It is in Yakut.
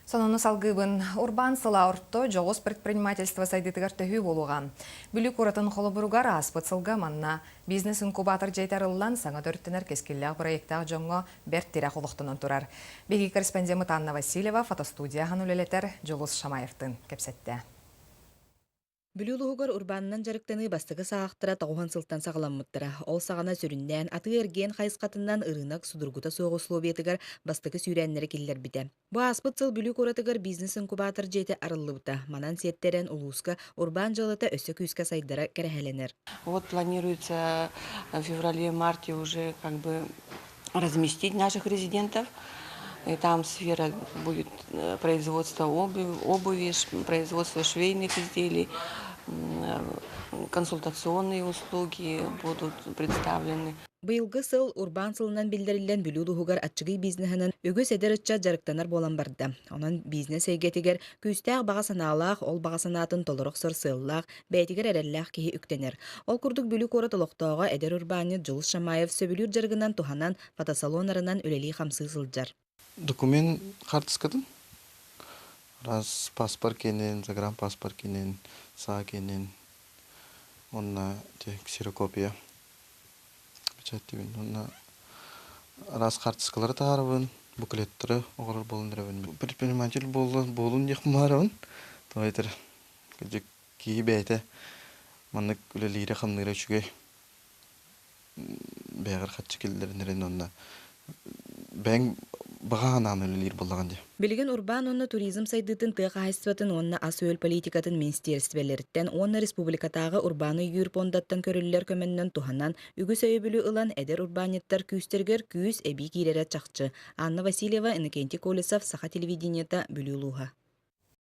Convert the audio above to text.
Сонуну салгыыбын. Урбаан сыла орто дьоҕус предпринимательство сайдыытыгар төһүү буолуоҕа. Бүлүү куоратын холобуругар ааспыт сылга манна бизнес-инкубатор дьиэтэ арыллан, саҥа төрүттэнэр кэскиллээх бырайыактаах дьоҥҥо бэрт тирэх олохтонон турар. Биһиги корреспондеммыт Анна Васильева фотостудия аһан үлэлэтэр Дьулус Шамаевтыын кэпсэттэ. Бүлүү улууһугар урбаанынан дьарыктаныы бастакы саҕахтара тоҕуһун сылтан саҕаламмыттара. Ол саҕана сүрүннээн атыы-эргиэн хайысхатынан ырыынак судургута суох условиятыгар бастакы сүүрээннэри киллэрбитэ. Бу ааспыт сыл Бүлүү куоратыгар бизнес-инкубатор дьиэтэ арыллыбыта. Манан сиэттэрэн улууска урбаан дьыалата өссө күүскэ сайдара кэрэһэлэнэр. Вот планируется в феврале-марте уже как бы разместить наших резидентов. И там сфера будет производство обуви, производство швейных изделий, консультационные услуги будут представлены. Быйылгы сыл урбаан сылынан биллэриллэн Бүлүү улууһугар аччыгый бизнеһинэн үгүс эдэр ыччат дьарыктанар буолан барда. Онон бизнес эйгэтигэр күүстээх баҕа санаалаах, ол баҕа санаатын толоро охсор сыаллаах, бэйэтигэр эрэллээх киһи үктэнэр. Ол курдук Бүлүү куорат олохтооҕо эдэр урбаанньыт Дьулус Шамаев сөбүлүүр дьарыгынан туһанан фотосалон арынан үлэлии-хамсыы сылдьар. Документ хаартыскатын раз паспорт киэнин, загранпаспорт киэнин, саа киэнин уонна ксерокопия печаттыыбын уонна араас хаартыскалары таһаарабын, буклеттары оҥорор буолан эрэбин. Предприниматель буолун диэхпин баҕарабын. Тоҕо этэр кырдьык киһи бэйэтэ маннык үлэлиирэ-хамныыра үчүгэй. Бэйэҕэр харчы киллэринэрин уонна бэйэҥ баҕа санаан үлэлиир буоллаҕын дии. Билигин урбаан уонна туризм сайдыытын тыа хаһаайыстыбатын уонна ас-үөл политикатын министиэристибэлэриттэн уонна республикатааҕы урбааны өйүүр пуондаттан көрүллэр көмөннөн туһанан үгүс өйөбүлү ылан эдэр урбаанньыттар күүстэригэр күүс эбии киирэрэ чахчы. Анна Васильева, Иннокентий Колесов, Саха телевидениета, Бүлүү улууһа.